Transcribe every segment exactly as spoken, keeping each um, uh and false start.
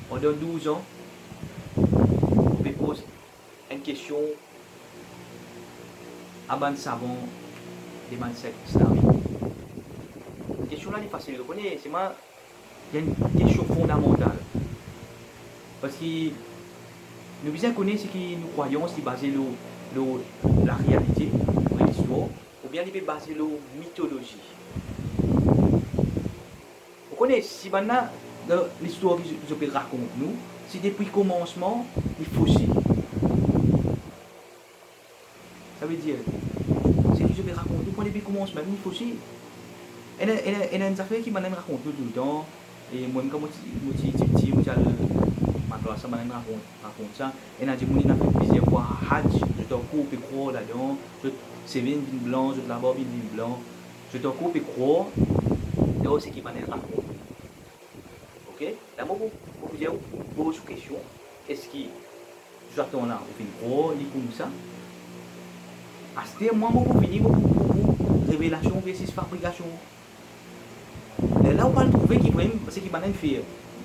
Pandan douz an, ou pe poz enn kestion a bann savan de bann sek islamik. Kestion la, li fasil, ou kone, selman li enn kestion fondamantal. Parski nou bizin kone seki nou krwayans li baze lor, lor larealite, lor listwar, oubien li pe baze lor mitolozi. Ou kone, si bann la, dan listwar ki zot, zot pe rakont nou, si depi komansman, li fose. Savedir, seki zot pe rakont nou, pran depi komansman, li fose. Ena, ena, ena enn zafer ki bann la rakont nou toultan, e mwa mem, kan mo ti, mo ti, ti piti, mo ti al maklas, sa bann la rakont, rakont sa. Ena dimoun, ena fer plizier fwa Hadj, zot ankor pe krwar ladan, zot seve inn vinn blan, zot labarb inn vinn blan, zot ankor pe krwar dan seki bann la rakont. Ok? La mo pou, mo pou dir ou, poz ou kestion, eski zot tan la, ou finn krwar li koumsa? Aster mwa, mo pou vini, mo pou, pou, pou revelasion versus fabrikasion. Lerla ou pa'l trouve ki vremem, seki bann la inn fer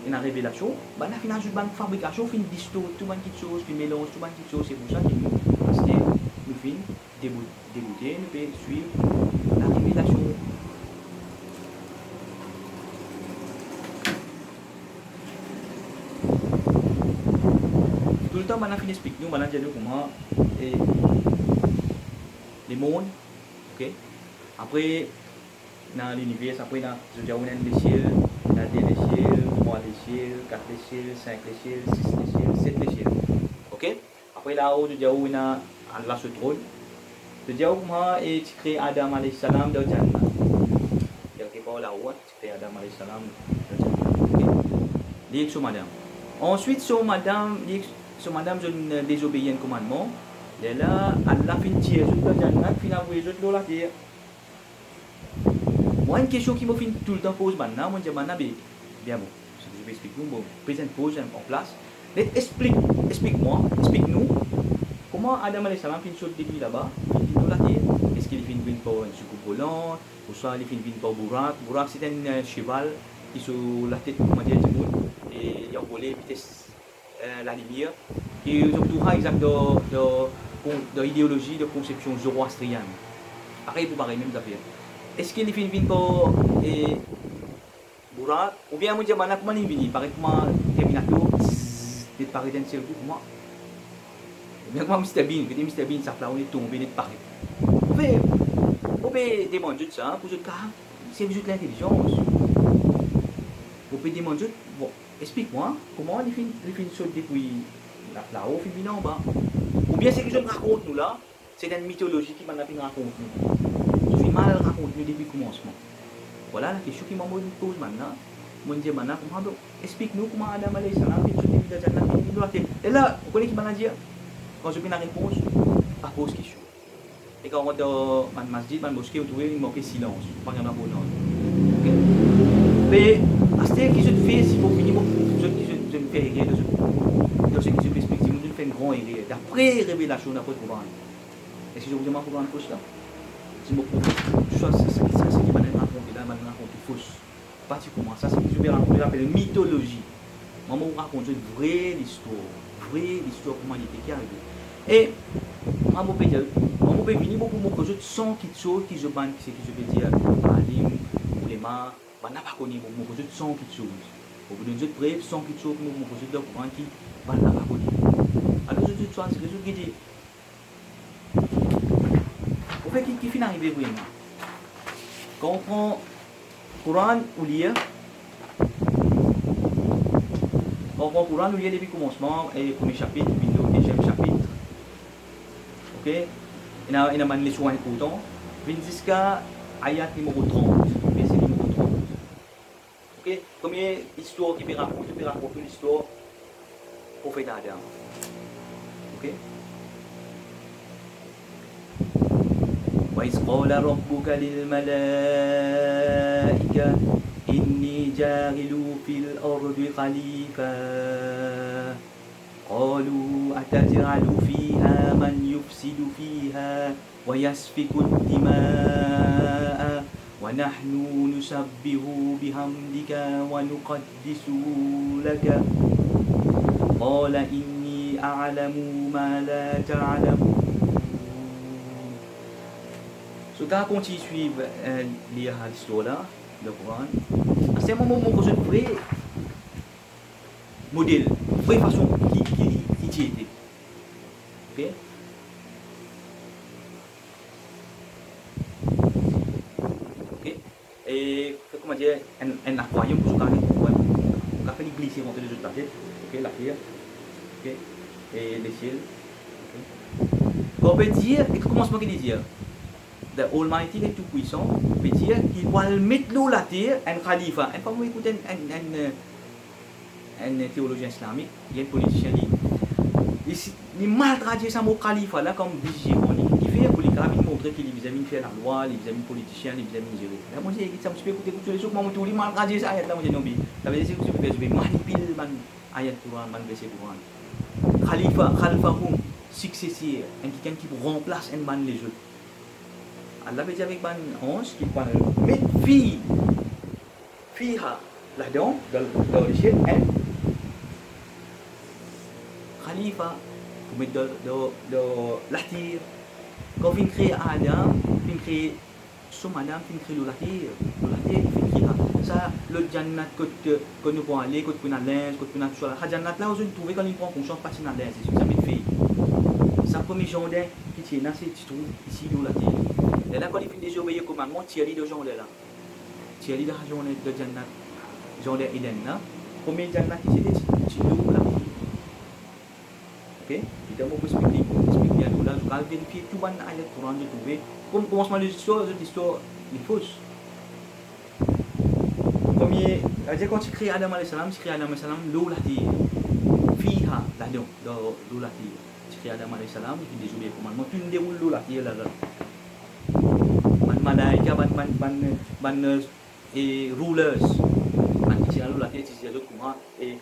ena revelasion, bann la finn azout bann fabrikasion, finn distort tou bann kiksoz, finn melanz tou bann kiksoz. Se pou sa ki nou, aster, nou finn debout, deboute, nou pe swiv larevelasion. Toultan bann la finn explik nou, bann la dir nou kouma, e, lemond, ok? Apre, ena liniver, apre ena, zot dir ou ena enn lesiel, ena de lesiel, trwa lesiel, kat lesiel, sink lesiel, sis lesiel, set lesiel. Ok? Apre lao, zot dir ou ena Allah so tronn. Zot dir ou kouma, e, ti kre Adam alayhi salam dan Jannat. Kelke par lao, ti kre Adam alayhi salam dan Jannat. Ok? Li ek so madam. Answit, so madam, li ek so madam, zot, e, dezobeir enn komannman. Lerla, Allah finn tir zot dan Jannat, finn avoy zot lor later. Mwa, enn kestion ki mo finn toultan poz bann la, mo dir bann la, be, bien bon, seki zot pe explik nou, bon, prezant, poz an plas. Net, explik, explik mwa, explik nou, kouma Adam alayhi salam finn sot depi laba, finn vinn lor later? Eski li finn vinn par enn soukoub volant, ouswa li finn vinn par Burak? Burak, se enn, e, seval ki so latet, kouma dir, dimoun, e li anvole vites e, lalimier, ki zot trouv sa exakt dan, dan, dan ideolozi, dan konsepsion zoroastrienn. Parey pou parey, mem zafer. Eski li finn vinn par, e, Burak, oubien mo dir bann la kouma li vini, parey kouma Terminator, zzz, li paret enn sel kou kouma, oubien kouma Mister Bean, kouma Mister Bean, sa plawo li tonbe, li paret. Ou pe, ou pe demann zot sa, pou zot kapav servi zot lintelizans. Ou pe demann zot, bon, explik mwa, kouma li finn, li finn sot depi la, lao, finn vinn anba? Oubien seki zot rakont nou la, se enn mitolozi ki bann la finn rakont nou? Zot finn mal rakont nou depi komansman. Vwala lakestion ki mwa mo poz bann la. Mo dir bann la kouma, bon, explik nou kouma Adam alayhi salam finn sot depi dan Jannat, finn vinn lor later. E la, ou kone ki bann la dir? Kan zot ena repons, pa poz kestion. E kan ou rant dan bann masjid, bann moske, ou trouve li marke silans, pa gagn reponn. Ok? Me aster ki zot fer, si mo vini, mo prouv zot ki zot, zot fer erer dan zot, dan seki zot pe explik dimoun, zot fer enn gran erer. Dapre revelasion, dapre Koran. Eski zot pou dir mwa Koran fos la? Si mo prouv zot sa, sa, sa, seki bann la rakont la, bann la rakont fos. Pa ti kouma sa, seki zot pe rakont la, apel mitolozi. Mwa, mo rakont zot vre listwar, vre listwar kouma li ete ki arive. E mwa, mo pe dir, mwa, mo pe vini, mo pou montre zot san kiksoz ki zot bann, seki zot pe dir, alim, oulema, bann la pa kone, mo pou montre zot san kiksoz. Mo pou donn zot prev san kiksoz, mo pou montre zot dan Koran ki bann la pa kone. Alor zot, zot swazir, zot gete. Ou fer ki, ki finn arive vreman? Kan ou pran Koran, ou lir, kan ou pran Koran, ou lir depi komansman, e premie sapit, vinn lor deziem sapit. Ok? Ena, ena bann leson inportan. Vinn ziska ayat nimero trant, verse nimero trant. Ok, premie istwar ki pe rakont, pe rakont listwar profet Adam. Ok? وإذ قال ربك للملائكة إني جاعل في الأرض خليفة قالوا أتجعل فيها من يفسد فيها ويسفك الدماء ونحن نسبح بحمدك ونقدس لك. قال إني أعلم ما لا تعلمون. So, kan kontign swiv, eh, lir listwar la, le Koran, a se moman mo montre zot vre model, vre fason ki, ki, ki ti ete. Ok? Ok? E, kouma dir, enn, enn lakrwayan pou zot kapav konpran. Ou kapav fer li glise rant dan zot latet. Ok, later. Ok? E lesiel. Ok? Kan pe dir, e komansman ki li dir, The Almighty, le Tout-Puissant, pe dir ki pou al met lor later enn khalifa. Enn fwa mo ekout enn, enn, enn, enn teolozien islamik, li enn politisien, li, li, li mal tradir sa mo khalifa la kom vizeran li. Kifer? Pou li kapav vinn montre ki li bizin vinn fer lalwa, li bizin vinn politisien, li bizin vinn zere. La mo dir, sa mo ti pe ekout, ekout, ekout, kouma mo trouv li mal tradir sa ayat la, mo dir, non, be, savedir se, se, se, se manipil bann ayat Koran, bann verse Koran. Khalifa, khalfahum, sikseser, enn kikenn ki pou ranplas enn bann lezot. Allah pe dir avek bann anz ki pou al met fi, fiha, ladan, dan, dan lesiel, enn khalifa, pou met dan, dan, dan later. Kan finn kree Adam, finn kree so madam, finn kree lor later. Lor later, li finn kree la. Sa, lot jannat kot, kot nou pou ale, kot pou ena linz, kot pou ena tousala. Sa jannat la, ou zot trouve kan li pran konsians, pa ti ena linz, li ti met fey. Sa premie zardin ki ti ena, se ti trouv isi lor later. Lerla kan li finn dezobeir komannman, tir li dan zardin la. Tir li dan zardin, dan jannat, zardin Eden la. Premie jannat ki ti ete, ti, ti lor later. Ok? Pita mo pou explik li, explik li anou la, zot al verifie tou bann ayat Koran zot trouve. Kom, komansman listwar, zot listwar li fos. Premie, savedir kan ti kree Adam alayhis salam, ti kree Adam alayhis salam lor later. Fiha, ladan, dan, lor later. Ti kree Adam alayhis salam, li finn dezobeir komannman, tou inn deroul lor later la, la. Bann malaika, bann, bann, bann, bann, eh, e rulers, bann ki ti la lor later, ti dir zot kouma, e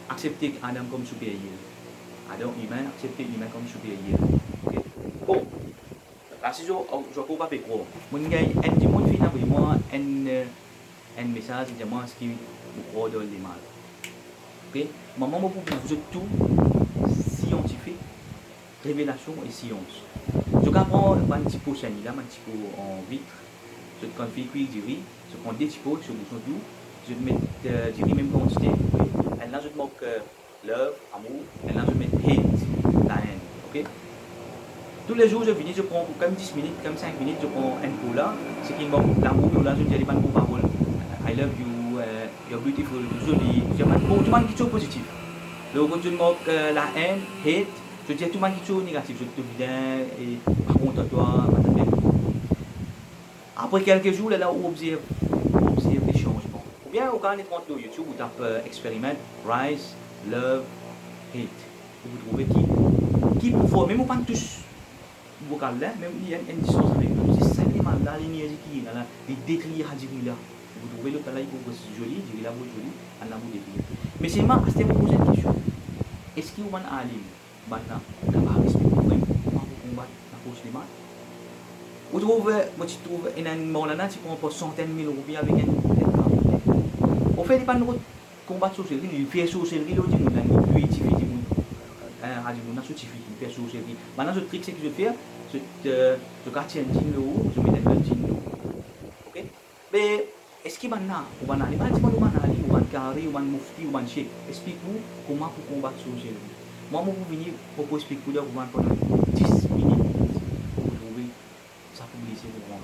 aksepte Adam kom siperyer. Adam imin, aksepte imin kom siperyer. Ok? Bon, la si zot, zot ankor pa pe krwar. Mo gagn enn dimoun vinn avoy mwa enn, enn mesaz, li dir mwa, eski mo krwar dan lemal? Ok? Mwa, mo pou prouv zot tou, siantifik, revelasion e sians. Zot kapav pran bann ti po sennli la, bann ti po an vit, zot kan finn kwi diri, zot pran de ti po, zot bouson tou, zot met, eh, diri mem kantite. Enn la zot mark, eh, love, amour, enn la zot met hate, laenn, ok? Toulezour zot vini, zot pran, kan dis minit, kan sink minit, zot pran enn po la, seki mark lamour, la zot dir li bann bon parol. I love you, eh, you're beautiful, zoli, zot dir bann bon, tou bann kiksoz pozitif. Lor kot zot mark, eh, laenn, hate, zot dir tou bann kiksoz negatif, zot trouv bien, e pa kontan twa, pa tande. Apre kelke zour, lerla ou obzerv, ou obzerv le sanzman. Oubien ou kapav al rant lor YouTube, ou tap, eh, experiment, rise, love, hate. Ou pou trouve ki, ki pou forme, mem ou pa tous vokal la, mem li enn, enn distans avek nou. Se senpleman la, lenerzi ki ena la, li detrir sa diri la. Ou pou trouve lot la, li pou res zoli, diri la pou zoli, enn la pou detrir. Me selman, aster mo poz enn kestion. Eski ou bann alim, bann la, kapav explike mwa, kouma pou konbat lafors lemal? Ou trouve, mo ti trouve, ena enn Mawlana ti pran pou santenn mil roupi avek enn, enn, anfet, li pa konbat sorselri, li fer sorselri lor dimoun la, li touy tifi dimoun. Eh, a dimoun la so tifi, li fer sorselri. Bannla zot trik, seki zot fer, zot, eh, zot kapav tir enn dinn lor ou, zot met enn lot dinn lor ou. Ok? Me eski bannla, ou bann alim, pa dimann ou bann alim, ou bann kari, ou bann mufti, ou bann sheikh, explik ou kouma pou konbat sorselri? Mwa, mo pou vini, mo pou explik ou dan kouma pandan dis minit, ou pou trouve sa pou glise pou mwa.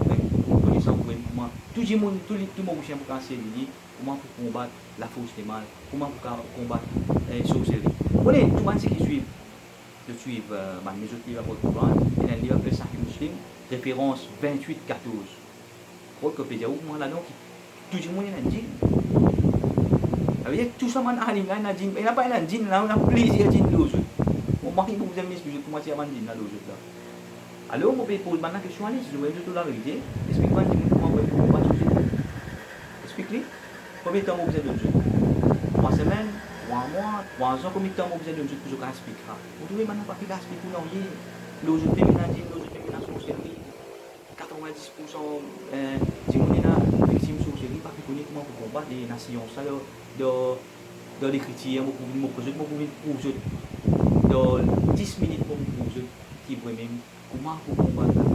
Wi, konesan pou enn pou mwa. Tou dimoun, tou li, tou Morisien pou kapav sezi li, kouma pou konbat lafors lemal, kouma pou ka-, konbat, eh, sorselri. Ou kone, tou bann seki swiv, zot swiv, eh, bann lezot liv apot Koran, ena enn liv apel Sahih Muslim, referans vintwit katorz. Kot ki pe dir ou, mwa ladan ki tou dimoun ena enn dinn. Savedir tou sa bann alim la ena dinn, ena pa ena enn dinn la, ena plizier dinn lor zot. Bon, mwa ki pou bizin explik zot kouma ti ena bann dinn la lor zot la. Alor, mo pe poz bann la kestion, ale, si zot ena zot laverite, explik bann dimoun kouma pou konbat sorselri. Explik li. Konbien tan mo bizin donn zot? Trwa semenn, trwa mwa, trwa zan, konbien tan mo bizin donn zot pou zot kapav explik sa? Ou trouve bann la pa pe kapav explik ou nanye. Lor zot mem ena dinn, lor zot mem ena sorselri. Kat Mwa dis poursan, eh, dimoun ena viktim sorselri, pa pe kone kouma pou konbat, e ena sians la dan, dan, dan lekritir, mo pou vinn, mo pou zot, mo pou vinn prouv zot. Dan dis minit, mo pou prouv zot ki vremem kouma pou konbat la.